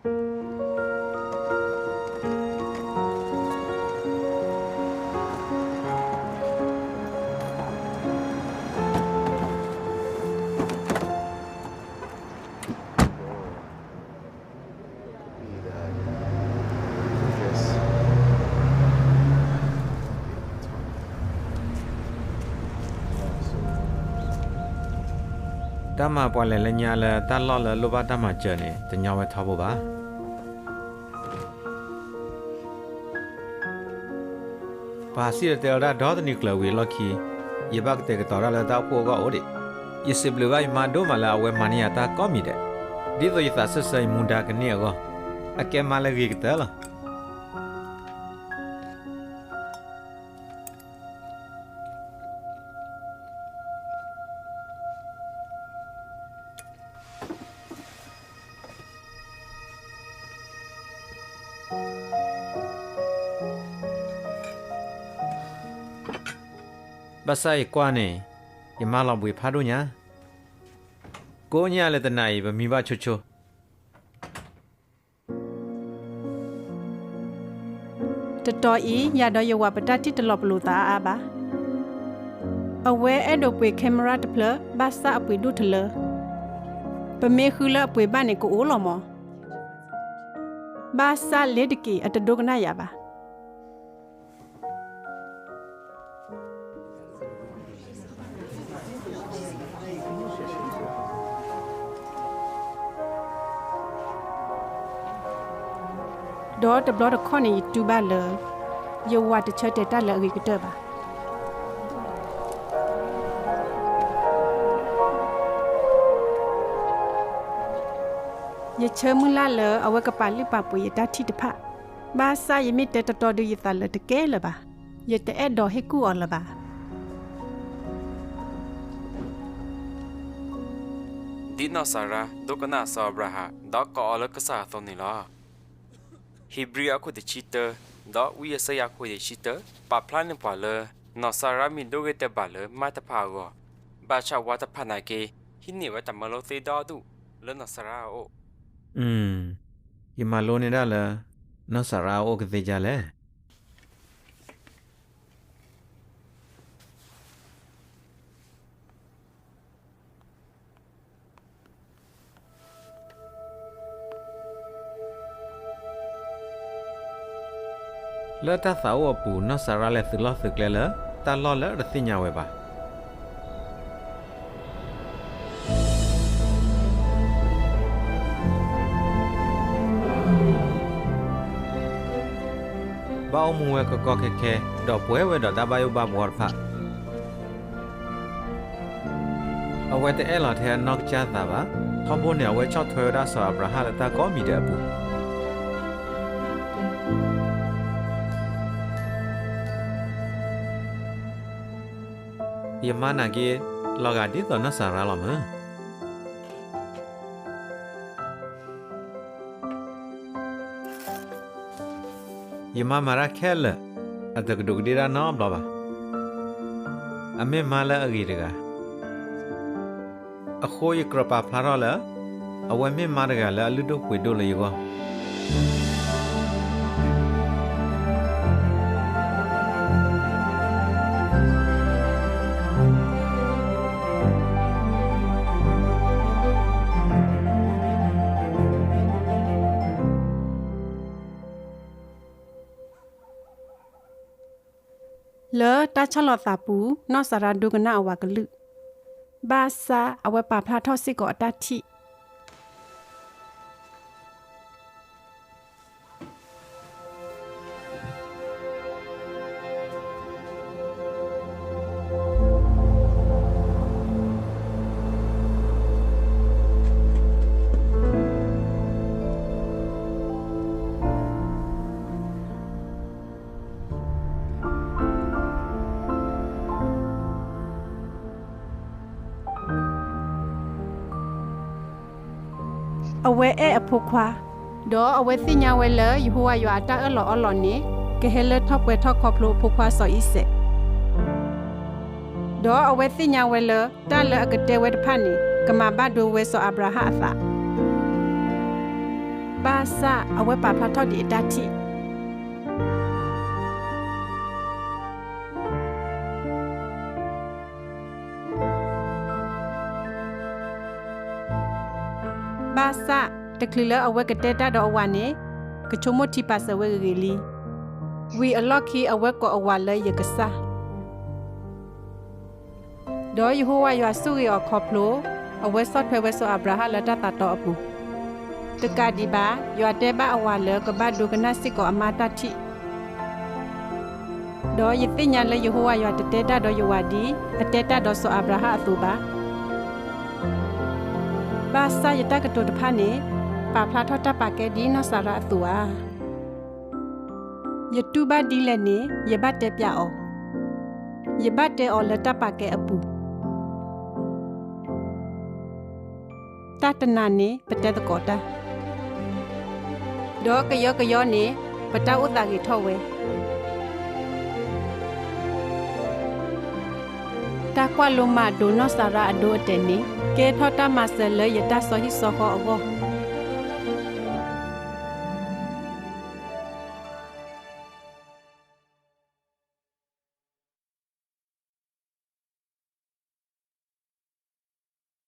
တၢ်မၤပှၤလဲၤလၢညါလၢတၢ်လီၢ်လၢလိၣ်ဘၣ်တၢ်မၤစၢၤန့ၣ် တညီဝဲထီဘိဘၣ်. ပှၤစံၣ်တဲၤတဲလီၤတၢ်ဒီတနံၤကျၢၤဝံၤအလီၢ်ခံ, ယဘၣ်ကတဲာ်ကတီၤတၢ်လၢတၢ်အိၣ်ဖှိၣ်အဂီၢ်အိၣ်ဒံး, ယစံးဘျုးဘၣ်ယမါဒိၣ်မးလၢအဝဲမၤန့ၢ်ယၤတၢ်ကိးမံၤဒဲး, ဒ်သိးယသးစၢၢ်ဆၢယမူဒါကန့ၢ်အဂီၢ်, အကဲမါလၢဂ့ၤကတၢၢ်လီၤ. ဘၣ်ဆၣ်ယကွၢ်န့ၣ်, ယမါလီၤဘှံးဖးဒိၣ်ညါ, ကိးညါလၢတနၤအံၤ ပမံဘၣ်ဆိဆိ တတီၤအံၤ ယၤဒီးယဝၤပတၢ်ထံၣ်တလီၤပလိာ်သးအါအါဘၣ်. အဝဲအဲၣ်ဒိးပှ့ၤ camera တဖျၢၣ် ဘၣ်ဆၣ်အပှ့ၤဒိၣ်တလၢ, ပမ့ၢ်ဃုလၢအပှ့ၤဘၣ်န့ၣ်ကအိၣ်လီၤမး, ဘၣ်ဆၣ်လ့ၤတက့ၤ အတဒိကနၣ်ယၤဘၣ်. ဒီးတဘျီတခီၣ်န့ၣ် ယတူၢ်ဘၣ်လၢ ယဝၤတဆၢတဲာ်တၢ်လၢအဂ့ၤကတၢၢ်ဘၣ်. ယဆၢမုၢ်လၢ်လၢအဝဲကပာ်လုၢ်ပာ်ပှ့ၤယတၢ်ထံၣ်တဖၣ်, ဘၣ်ဆၣ်ယမ့ၢ်တဲတတီဒုး ယသးလၢာ်တကဲလၢၤဘၣ်. ယတအဲၣ်ဒိးဟ့ၣ်ကူၣ်အီၤလၢၤဘၣ်. ဒ်နီၢ်စၤရါဒိကနၣ်စီၤအၤဘြၤဟၣ် ဒီးကိးအီၤလၢကစၢ်အသိးန့ၣ်လီၤ. ဟံးဘြံၤအခိၣ်တဆံတၢ, ဒီးဝံယၡါယၤအခိၣ်တဆံတၢ, ပာ်ဖျါန့ၢ်ပှၤလၢ နီၢ်စၤရါမ့ၢ်ဒိဂ့ၤတဲာ်ဘၣ်လၢမါတဖၣ်အဂီၢ်, ဘၣ်ဆၣ်ဝၤတဖၣ်နာ်က့ ဟံးန့ၢ်ဝဲတၢ်မၤလိသ့ဒီဒူၣ်လၢနီၢ်စၤရါအအိၣ်. ယမၤလိန့ၢ်ဒၣ်လၢ နီၢ်စၤရါအအိၣ်ကသ့ဒ်လဲၣ်. လၢတၢ်သးအိၣ်အပူၤ နီၢ်စၤရါလဲၤသုးလီၢ်သုးကျဲလၢ တၢ်လီၢ်လၢတသ့ၣ်ညါဝဲဘၣ်. ဘၣ်အိၣ်မူဝဲကီကီခဲခဲ ဒီးပှဲၤဝဲဒီးတၢ်ဘၣ်ယိၣ်ဘၣ်ဘှီတဖၣ်. အဝဲတအဲၣ်လီၤထဲအနီၢ်ကစၢ်သးဘၣ်. ထီဘိန့ၣ် အဝဲဆီၣ်ထွဲဝဲဒၣ်စီၤအၤဘြၤဟၣ်လၢတၢ်ကိးမံၤဒဲးအပူၤ. ယမါနာ်က့ လီၤဂာ်ဒ်သိးနီၢ်စၤရါလီၤမး. ယမါမၤတၢ်ခဲလၢာ် အတကဒူးကဒ့ၣ်တၢ်နီတဘျီဘၣ်. အမ့ၢ်မါလၢအဂ့ၤတဂၤ. အဃိယကြၢးပာ်ဖျါထီၣ်လၢ အဝဲမ့ၢ်မါတဂၤလၢအလုၢ်ဒိၣ်ပှ့ၤဒိၣ်လၢယဂီၢ်. လၢတၢ်ဆီၣ်လီၤသးပူၤ နီၢ်စၤရါဒိကနၣ်အဝၤကလုၢ်, ဘၣ်ဆၣ်အဝဲပာ်ဖျါထီၣ်စ့ၢ်ကီးအတၢ်ထံၣ်. အဝဲအဲၣ်အဖိခွါ, ဒီးအဝဲသ့ၣ်ညါဝဲလၢယဟိဝၤယွၤအတၢ်အၢၣ်လီၤအီလီၤန့ၣ် ကဟဲလၢထီၣ်ပှဲၤထီၣ်ခီဖျိအဖိခွါစီၤအံၤစဲး, ဒီးအဝဲသ့ၣ်ညါဝဲလၢတၢ်လၢအကတဲဝဲတဖၣ်န့ၣ် ကမၤဘၣ်ဒိဝဲစီၤအၤဘြၤဟၣ်အသး. ဘၣ်ဆၣ်အဝဲပာ်ဖျါထီၣ်ဒံးအတၢ်ထံၣ် ဘၣ်ဆၣ်တချုးလၢအဝဲကတဲတၢ်ဒီးအဝၤန့ၣ်, ကဆိကမိၣ်ထံပာ်စၢၤဝဲဂ့ၤဂ့ၤလံ. ဝံၤအလီၢ်ခံအဝဲကိးအဝၤလၢယကစၢ် ဒီးယဟိဝၤယွၤဆိၣ်ဂ့ၤအီၤခီဖျိ အဝဲဆီၣ်ထွဲဝဲစီၤအၤဘြၤဟၣ်လၢတၢ်သးတီအပူၤ, တကးဒံးဘၣ် ယွၤတဲဘၣ်အဝၤလၢကဘၣ်ဒိကနၣ်စ့ၢ်ကီးအမါတၢ်ထံၣ် ဒီးယသ့ၣ်ညါလၢယဟိဝၤယွၤတတဲတၢ်ဒီးယဝၤဒ်အတဲတၢ်ဒီးစီၤအၤဘြၤဟၣ်အသိးဘၣ်. ဘၣ်ဆၣ်ယတၢ်ကတိၤတဖၣ်န့ၣ် ပာ်ဖျါထီၣ်တၢ်ပာ်ကဲဒ်နီၢ်စၤရါအသိးဧါ. ယတူၢ်ဘၣ်ဒ်လဲၣ်န့ၣ် ယဘၣ်တဲပျးအီၤ, ယဘၣ်တဲအီၤလၢတၢ်ပာ်ကဲအပူၤ တၢ်တနၤန့ၣ်ပတဲသကိးတၢ်, ဒီးကယီကယီန့ၣ် ပတၢ်အိၣ်သးဂ့ၤထီၣ်ဝဲ. တၢ်ကွၢ်လိမၤဒိးနီၢ်စၤရါအဒိအတဲာ်န့ၣ် ကဲထီၣ်တၢ်မၤစၢၤလၢယတၢ်ဆီဟံၣ်ဆီဃီအဂီၢ်